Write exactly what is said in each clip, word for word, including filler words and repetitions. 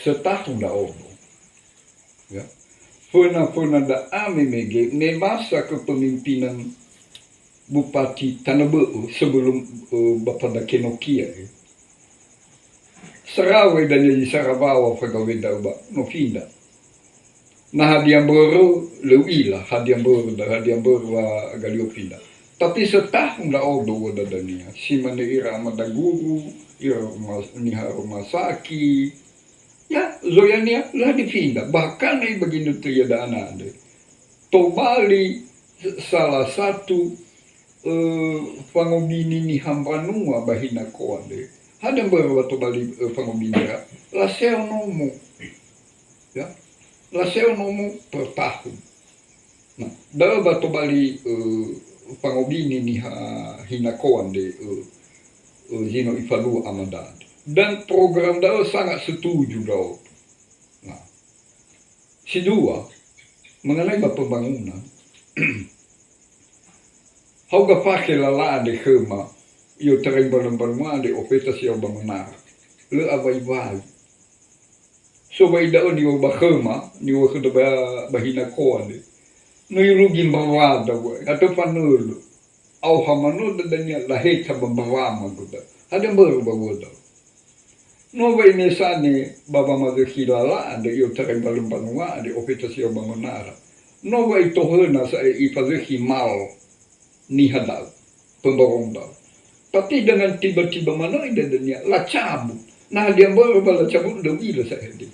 Setahun ndra'odo. Ya. Föna-föna da'a memege me masa kepemimpinan Bupati Tanah Bö'ö sebelum, eh, Bapak Dakenokia, ya. Sarawe dania zi sarawawa fagawe da'ö ba nofinda. Na hadia mbörö, lö u'ila, hadia mbörö, da-, hadia mbörö wa galiofinda. Tapi setahun ndra'odo u'ö dania, si mane ira amada guru, ira ruma-, niha rumah sakit, ya, zoyania, lö hadia finda. Bahkan ai ba ginötö iada'a andre. Tobali salah satu, eh, fangobini niha mbanua ba Hinako andre. Hadia mbörö wa tobali, eh, fangobini ira, laseo nomo. Ya. Laseo nomo per tahun. Nah, da'ö ba tobali, eh, fangobini niha Hinako andre, eh, eh, zi no ifalua amada andre. Dan program da'ö sangat setuju ndra'odo. Nah, si dua, mengenai ba pembangunan, hauga fakhe lala andre khöma, i'otarai mbanua-mbanua andre ofeta si ya'o ba Menara. Lö awai-wai. So ba ida'ö niŵa'ö ba khöma, niŵa'ö khöda ba, ba Hinako andre. No irugi mbawada wa'e, atö fanölö. Aoha manö dania laheca ba mbawama göda. Hadia mbörö ba wöda. No wa'e mesane ba wamazökhi lala andre i'otarai mbanua-mbanua andre ofeta si ya'o ba Menara. No wa'e itohöna sa'ae ifazökhi mal niha da'ö, pemborong da'ö. Tapi dengan tiba-tiba manö ida dania, lacabut. Na hadia mbörö ba lacabut, lö u'ila sa'ae hadia.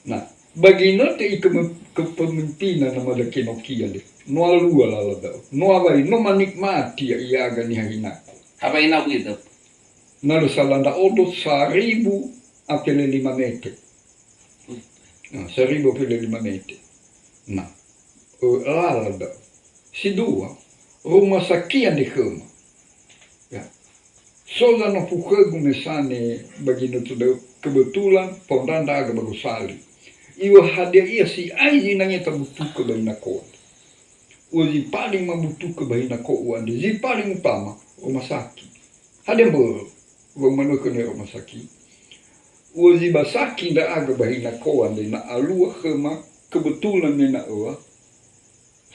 Nah, ba ginötö ikeme-, kepemimpinan amada Kenokia le. No alua lala da'ö. No awai, no manikmati ya'ia aga niha Hinako. Hawai na u'ila? Na lö sala ndra'odo, saribu afele lima mete. Nah, saribu afele lima mete. Nah, eh, lala da'ö. Si dua, rumah sakit andre khöma. Ya. So zanofu khögu mesane ba ginötö da'ö, kebetulan fao ndra ndra'aga ba gosali. Iŵa'ö hadia ia si'ai zinangea tabutukö ba Hinako. Uŵa'ö zi paling mabutukö ba Hinako uŵa'ö andre, zi paling utama, rumah sakit. Hadia mbörö, wa umanö khönia rumah sakit. Uŵa'ö zi ba sakit ndra'aga ba Hinako andre, na alua khöma, kebetulan me na öa,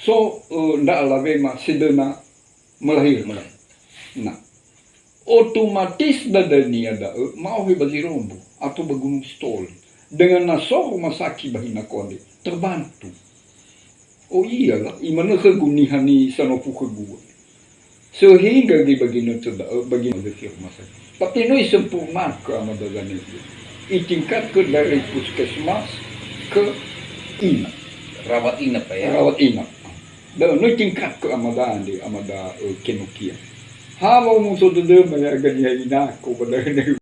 so, ö, ndra alawema sedöna melahir. Melahir. Na. Otomatis ba dania da'ö, ma'ohe ba Zirombo, atau ba Gunungsitoli. Dengan na so rumah sakit ba Hinako andre, terbantu. Oh iyalah, imanö khögu niha ni sanofu khögu. Sehingga göi ba ginötö da'ö, ba ginötö rumah sakit. Tapi no isempurnakö amada Zaneo. Itingkatkan dari puskesmas ke inap. Rawat inap, Pak, ya? Rawat inap. Da'ö no itingkatkan amada andre, amada, eh, Kenokia. Ha, wa'omu'ö so dödöma ya'aga niha Hinako ba da'ö.